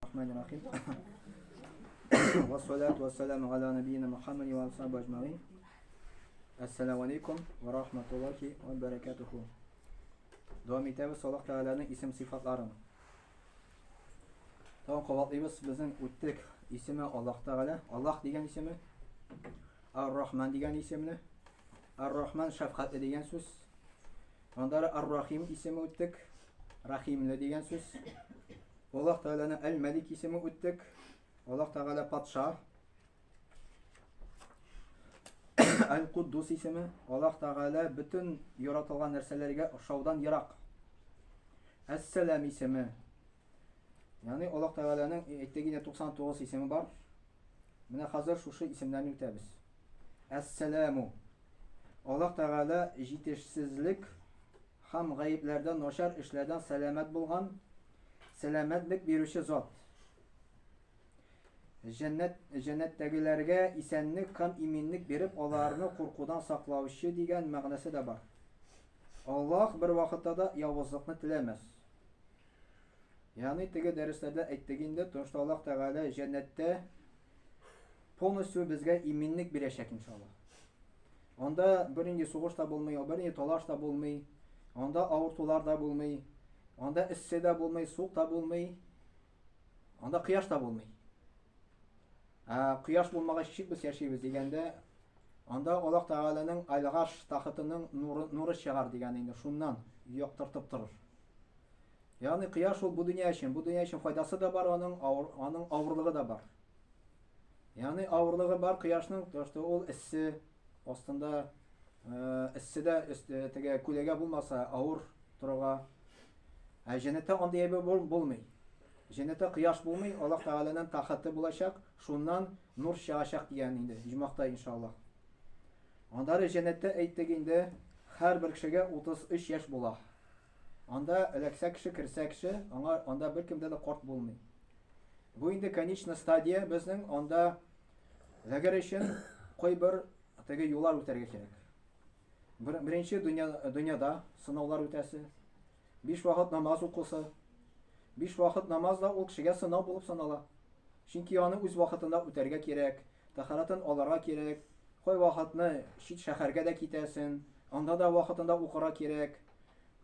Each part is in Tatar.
Рахмани Рахим. Вассалату вассаламу аля набийина Мухаммади ва асхаби аджмаин. Ассаламу алейкум ва рахматуллахи ва баракатуху. Дәвам итәбез Аллаһ Тәгаләнең исем сыйфатларын. Тагын кабатлыйбыз, безнең үттек исеме Аллаһ Тәгалә, Аллаһ дигән исеме, Ар-Рахман дигән исемне, Ар-Рахман шәфкатьле дигән сүз. Аннары Ар-Рахим исеме үттек, Рахимле дигән сүз. Аллаһ Тәгаләнең Әл-Мәлик исеме үттек. Аллаһ Тәгалә патша. Әл-Куддус исеме. Аллаһ Тәгалә бөтен яратылган нәрсәләргә ошаудан ерак. Әс-Сәлам исеме. Ягъни Аллаһ Тәгаләнең әйттек инде 99 исеме бар. Менә хәзер шушы исемнәрне үтәбез. Әс-Сәламу. Аллаһ Тәгалә җитешсезлек һәм гаепләрдән, начар эшләрдән сәламәт булган, сәламәтлек бирүче зат. Җәннәт, җәннәттәгеләргә исәнлек һәм иминлек биреп, аларны куркудан саклаучы дигән мәгънәсе дә бар. Аллаһ бер вакытта да явызлыкны теләмәс. Ягъни теге дәресләрдә әйттек инде, то что Аллаһ Тәгалә җәннәттә полностью безгә иминлек бирәчәк иншаллаһ. Анда бернинди сугыш та булмый, бернинди талаш та булмый, анда авыртулар да булмый, анда эссе дә булмый, суык та булмый, анда кояш та булмый. Ә кояш булмагач ничек без яшибез дигәндә, анда Аллаһ Тәгаләнең Аль-Гарш тахытының нуры, нуры чыгар дигән инде, шуннан яктыртып торыр. Ягъни кояш ул бу дөнья өчен, бу дөнья өчен файдасы да бар аның, авыр, аның авырлыгы да бар. Ягъни авырлыгы бар кояшның, то что ул эссе астында э, эсседә өсте, теге күләгә булмаса авыр торырга. Ә җәннәттә андый әйбер булмый. Җәннәттә кояш булмый, Аллаһ Тәгаләнең тахаты булачак, шуннан нур чыгачак дигән инде, җомахта иншаллаһ. Аннары җәннәттә әйттек инде, һәрбер кешегә 33 яшь була. Анда эләксә кеше, керсә кеше, аңа анда беркемдә дә карт булмый. Бу инде конечная стадия безнең анда эләгер өчен кайбер теге юллар үтәргә кирәк. Беренче дөнья, дөньяда сынаулар үтәсе. Биш вакыт намаз укысы. Биш вакыт намаз да ул кешегә сынау булып санала. Чөнки аны үз вакытында үтәргә кирәк, тәһарәтен алырга кирәк. Кай вакытны чит шәһәргә дә китәсен, анда да вакытында укырга кирәк.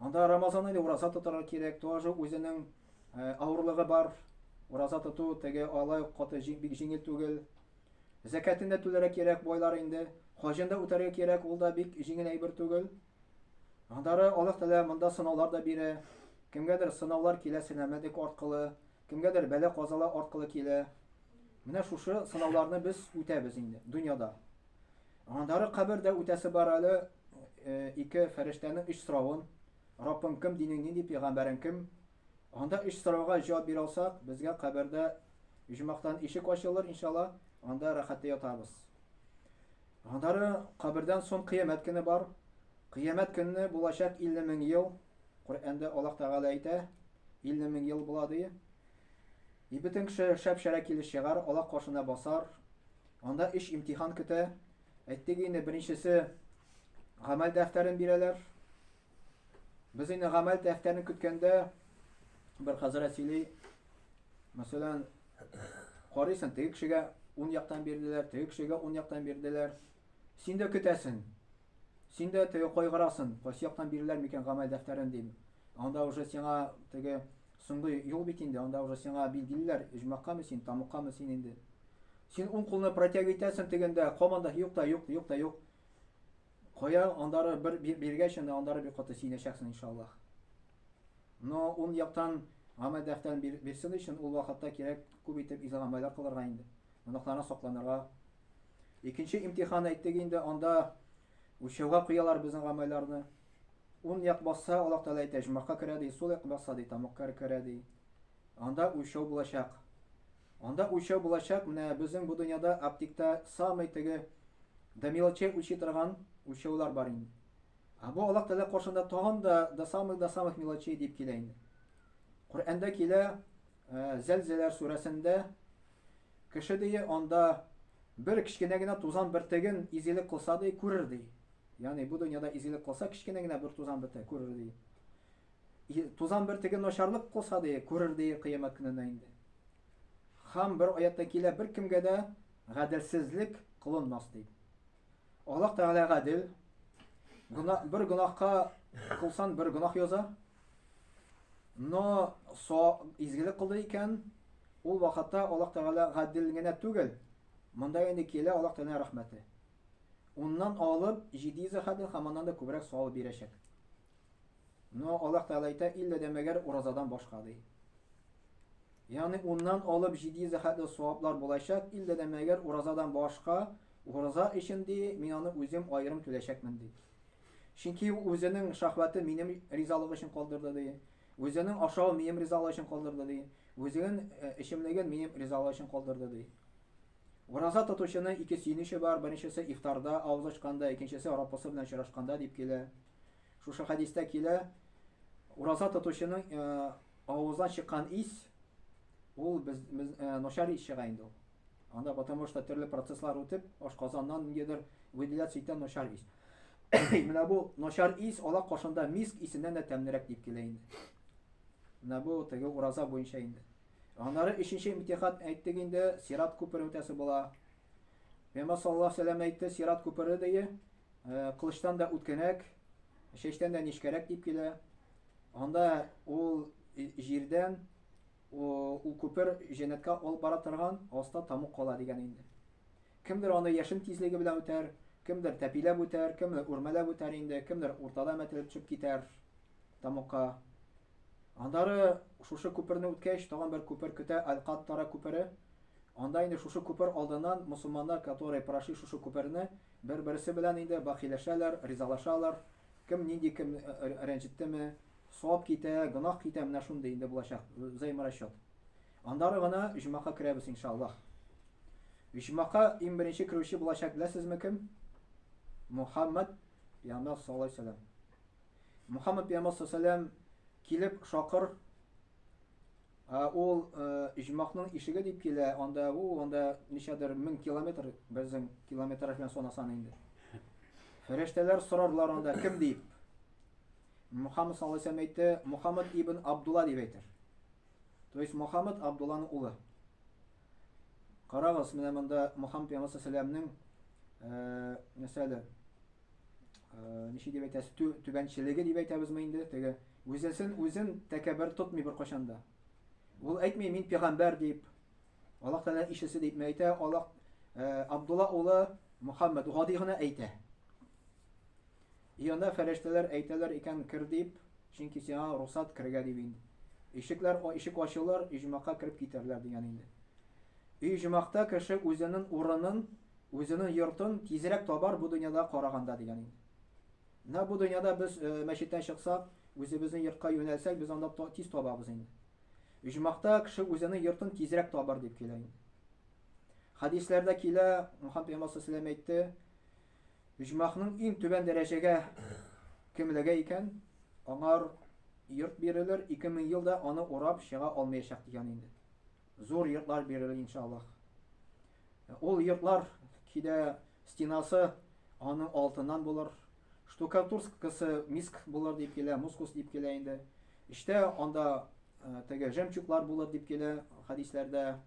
Анда Рамазан айда ураза тотарга кирәк, тоже үзенең э, авырлыгы бар. Ураза тоту теге алай каты бик җиңел түгел. Зәкәтен дә түләргә кирәк байлар инде. Хаҗын да үтәргә кирәк, ул да бик җиңел әйбер түгел. Аннары Аллаһ Тәгалә монда сынаулар да бирә. Кемгәдер сынаулар килә сәламәтлек аркылы, кемгәдер бәла-казалар аркылы килә. Менә шушы сынауларны без үтәбез инде дөньяда. Аннары кабердә үтәсе бар әле э, ике фәрештәнең өч соравын. Раббың кем, динең нинди, пәйгамбәрең кем? Анда өч сорауга җавап бирә алсак, безгә кабердә җомахтан ишек ачылыр, иншалла, анда рәхәттә ятабыз. Аннары кабердән соң кыямәт көне бар. Кыямәт көнне булачак 50 мең ел. Коръәндә Аллаһ Тәгалә әйтә, 50 мең ел була ди. И бөтен кеше шәп-шәрә килеш чыгар, Аллаһ каршына басар. Анда өч имтихан көтә. Әйттек инде, беренчесе гамәл дәфтәрен бирәләр. Без инде гамәл дәфтәрен көткәндә бер хәзрәт сөйли, мәсәлән, карыйсың, теге кешегә ун яктан бирделәр, теге кешегә ун яктан бирделәр. Син дә көтәсең. Син дә теге кайгырасың, кайсы яктан биреләр микән гамәл дәфтәрен дип. Анда уже сиңа теге соңгы юл бит инде, анда уже сиңа билгелиләр, оҗмахкамы син, тамуккамы син инде. Син уң кулны протягивать итәсең тегендә, команда юк та юк, юк та юк. Кая андары бер биргәч, инде андары бик каты сөенәчәксең иншаллаһ. Но ун яктан гамәл дәфтәрен бирсен өчен ул вакытта кирәк күп итеп изге гамәлләр кылырга инде. Гөнаһлардан сакланырга. Икенче имтихан әйттек инде, анда үлчәүгә куялар безнең гамәлләрне. Ун як басса, Аллаһ Тәгалә әйтә, җомахка керә ди, сул як басса ди, тамакка керә ди. Анда үлчәү булачак. Анда үлчәү булачак, менә безнең бу дөньяда аптекта самый теге до мелочей үлчи торган үлчәүләр бар инде. Ә бу Аллаһ Тәгалә каршында тагын да до самых до самых мелочей дип килә инде. Коръәндә килә, э, Зәлзәләр сүрәсендә кеше ди, анда бер кечкенә генә тузан бөртеген изгелек кылса ди, күрер ди. Ягъни бу дөньяда изгелек кылса, кечкенә генә бер тузан бөртеге күрер ди. Тузан бөртеге начарлык кылса ди, күрер ди кыямәт көнендә инде. Һәм бер аятта килә, бер кемгә дә гаделсезлек кылынмас дип. Аллаһ Тәгалә гадел. Гына, бер гөнаһка кылсан, бер гөнаһ яза. Но со изгелек кылды икән, ул вакытта Аллаһ Тәгалә гадел генә түгел, монда инде килә Аллаһ Тәгалә рәхмәте. Уннан алып 700 хәтле һәм аннан да күбрәк савап бирәчәк. Но Аллаһ Тәгалә әйтә, иллә дә мәгәр уразадан башка ди. Ягъни уннан алып 700 хәтле саваплар булачак, иллә дә мәгәр уразадан башка, ураза өчен ди, мин аны үзем аерым түләчәкмен ди. Чөнки ул үзенең шахвәте минем ризалык өчен калдырды ди. Үзенең ашавы минем ризалык өчен калдырды ди. Үзенең э, эчемлеген минем ризалык өчен калдырды ди. Ураза тотучының ике сөенече бар, беренчесе ифтарда авыз ачканда, икенчесе Раббысы белән очрашканда дип килә. Шушы хәдистә килә, ураза тотучының э, авыздан чыккан ис, ул без, без э, начар ис чыга инде ул. Анда потому что төрле процесслар үтеп, ашказаннан ниндидер выделяться итә начар ис. Менә бу начар ис ала кашында миск исеннән дә тәмлерәк дип килә инде. Менә бу теге ураза буенча инде. Аннары өченче имтихан әйттек инде, сират күпере үтәсе була. Пәйгамбәр саллаллаһу алейһи вәсәлләм әйтте, сират күпере дие, Э, кылычтан да үткенрәк, чәчтән дә нечкәрәк дип килә. Анда ул җирдән ул күпер җәннәткә алып бара торган аста тамук кала дигән инде. Кемдер аны яшен тизлеге белән үтәр, кемдер тәпиләп үтәр, кемдер үрмәләп үтәр инде, кемдер уртада мәтәлеп төшеп китәр тамукка. Аннары шушы күперне үткәч, тагын бер күпер көтә, Аль-Кантара күпере. Анда инде шушы күпер алдыннан мусульманнар, которые прошли шушы күперне, Бер-берсе белән инде бахиләшәләр, ризалашалар. Кем нинди кем рәнҗеттеме, савап китә, гөнаһ китә, менә шундый инде булачак взаиморасчет. Аннары гына оҗмахка керәбез, иншаллаһ. Оҗмахка иң беренче керүче булачак, беләсезме кем? Мухаммад пәйгамбәр саллаллаһу алейһи вәсәлләм. Мухаммад пәйгамбәр саллаллаһу алейһи вәсәлләм килеп шакыр Ә ул оҗмахның ишеге дип килә, анда у, анда ничәдер мең километр, безнең километраж белән санасан инде. Фәрештәләр сорарлар анда, кем дип. Мухаммад саллаллаху алейһи вәсәлләм әйтте, Мухаммад ибн Абдулла дип әйтер. То есть Мухаммад Абдулланың улы. Карагыз, менә монда Мухаммад пәйгамбәр саллаллаху алейһи вәсәлләмнең нәрсәле, ничек дип әйтәсе, түбәнчелеге дип әйтәбезме инде, теге үзенсен үзен тәкәббер тотмый беркайчан да. Ул әйтми, мин пәйгамбәр дип, Аллаһ Тәгалә илчесе дип әйтә, Аллаһ Абдулла улы Мухаммад гади гына әйтә. И анда фәрештәләр әйтәләр икән, кер дип, чөнки сиңа рөхсәт керергә дип инде. Ишекләр, ишек ачылыр, иҗмакка кереп китәрләр дигән инде. Иҗмакта кеше үзенең урынын Үзенең йортын тизрәк табар бу дөньяда караганда дигән инде. Менә бу дөньяда без э, мәчеттән чыксак, үзебезнең йортка юнәлсәк, без анда тиз табабыз инде. Оҗмахта кеше үзенең йортын тизрәк табар дип килә инде. Хәдисләрдә килә, Мухаммад пәйгамбәр саллаллаху әйтте, оҗмахның иң түбән дәрәҗәгә кем эләгә икән, аңар йорт бирелер, 2000 ел да аны урап чыга алмаячак дигән инде. Зур йортлар бирелер иншаллаһ. Ул йортлар кидә стенасы аның алтыннан булыр. Штукатуркасы миск булыр дип килә, мускус дип килә инде. Эчтә анда э, теге жемчуглар булыр дип килә хәдисләрдә.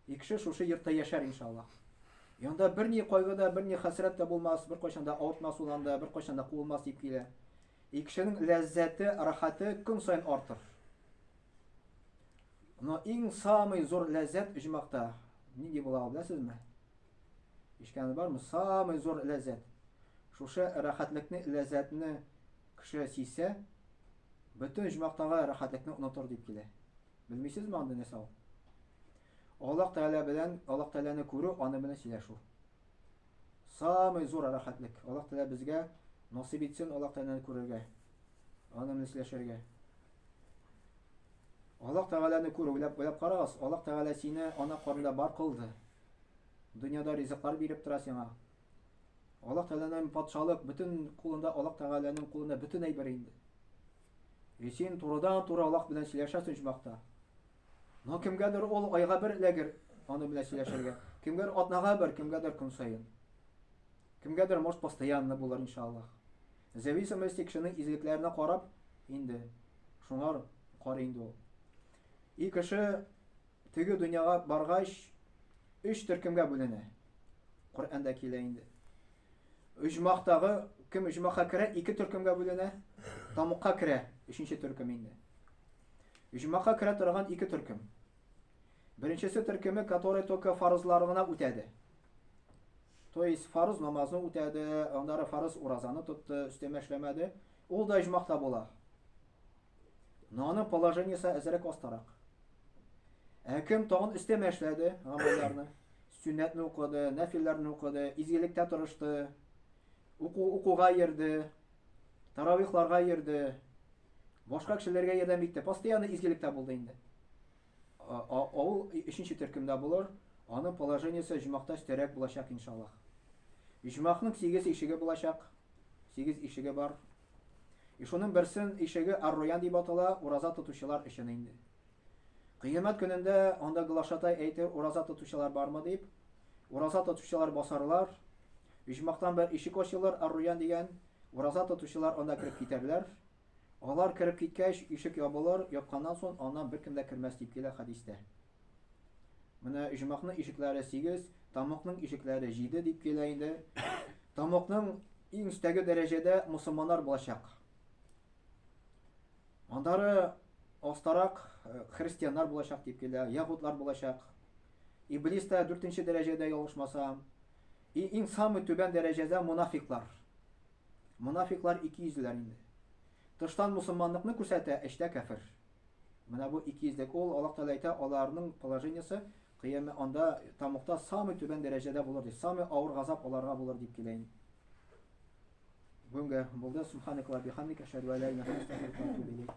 И кеше шушы йортта яшәр иншаллаһ. Янда бер ни кайгы да, бер ни хәсрәт тә булмас, бер кайчан да авыртмас ул анда, бер кайчан да куылмас дип килә. И кешенең ләззәте, рәхәте көн саен артыр. Но иң самый зур ләззәт оҗмахта нинди була ул, беләсезме? Ишкәне бармы? Самый зур ләззәт. Шушы рәхәтлекне, ләззәтне кеше сизсә, бөтен оҗмахтагы рәхәтлекне онытыр дип килә. Белмисезме анда нәрсә ул? Аллаһ Тәгалә белән, Аллаһ Тәгаләне күрү, аны белән сөйләшү. Самый зур рәхәтлек. Аллаһ Тәгалә безгә насыйп итсен Аллаһ Тәгаләне күрергә, аны белән сөйләшергә. Аллаһ Тәгаләне күрү, уйлап, уйлап карагыз, Аллаһ Тәгалә сине ана карнында бар кылды. Дөньяда ризыклар биреп тора сиңа. Аллаһ Тәгаләнең патшалык бөтен кулында, Аллаһ Тәгаләнең кулында бөтен әйбер инде. И син турыдан-туры Аллаһ белән сөйләшәсең оҗмахта. Но кемгәдер ул айга бер эләгер аны белән сөйләшергә. Кемгәдер атнага бер, кемгәдер көн саен. Кемгәдер, может, постоянно булыр, иншаллаһ. Зависимости кешенең изгелекләренә карап, инде шуңар карый инде ул. И кеше теге дөньяга баргач өч төркемгә бүленә. Коръәндә килә инде. Оҗмахтагы кем оҗмахка керә, ике төркемгә бүленә. Тамукка керә, өченче төркем инде. Оҗмахка керә торган ике төркем. Беренчесе төркеме, который только фарызлары гына үтәде. То есть фарыз намазны үтәде, аннары фарыз уразаны тотты, өстәмә эшләмәде. Ул да оҗмахта була. Но аның положениесе әзрәк астарак. Ә кем тагын өстәмә эшләде гамәлләрне? Сөннәтне укыды, нәфилләрне укыды, изгелектә тырышты, уку укуга йөрде, таравихларга йөрде, башка кешеләргә ярдәм итте, постоянно изгелектә булды инде. Ул өченче төркемдә булыр, аның положениесе җомахта өстәрәк булачак иншаллаһ. Җомахның сигез ишеге булачак. Сигез ишеге бар. И шуның берсен ишеге Ар-Руян дип атала, ураза тотучылар өчен инде. Кыямәт көнендә анда глашатай әйтер, ураза тотучылар бармы дип. Ураза тотучылар басарлар. Оҗмахтан бер ишек ачылыр, Ар-Руян дигән. Ураза тотучылар анда кереп китәрләр. Алар кереп киткәч, ишек ябылыр, япканнан соң аннан беркем дә кермәс дип килә хәдистә. Менә оҗмахның ишекләре 8, тамыкның ишекләре 7 дип килә инде. Тамыкның иң өстәге дәрәҗәдә мусульманнар булачак. Андары астарак э, христианнар булачак дип килә, ягудлар булачак. Иблис та дүртенче дәрәҗәдә ялгышмасам. И иң самый түбән дәрәҗәдә мунафиклар. Мунафиклар икейөзлеләр инде. Тыштан мусульманлыкны күрсәтә, эчтә кәфер. Менә бу икейөзлек. Ул Аллаһ Тәгалә әйтә, аларның положениесе кыямә анда тамукта самый түбән дәрәҗәдә булыр ди. Самый авыр газап аларга булыр дип килә инде. Бүгенгә булды. Субханакалла бихамдика, ашһаду ан ла илаһа илля анта, астагфирука ва атубу илейк.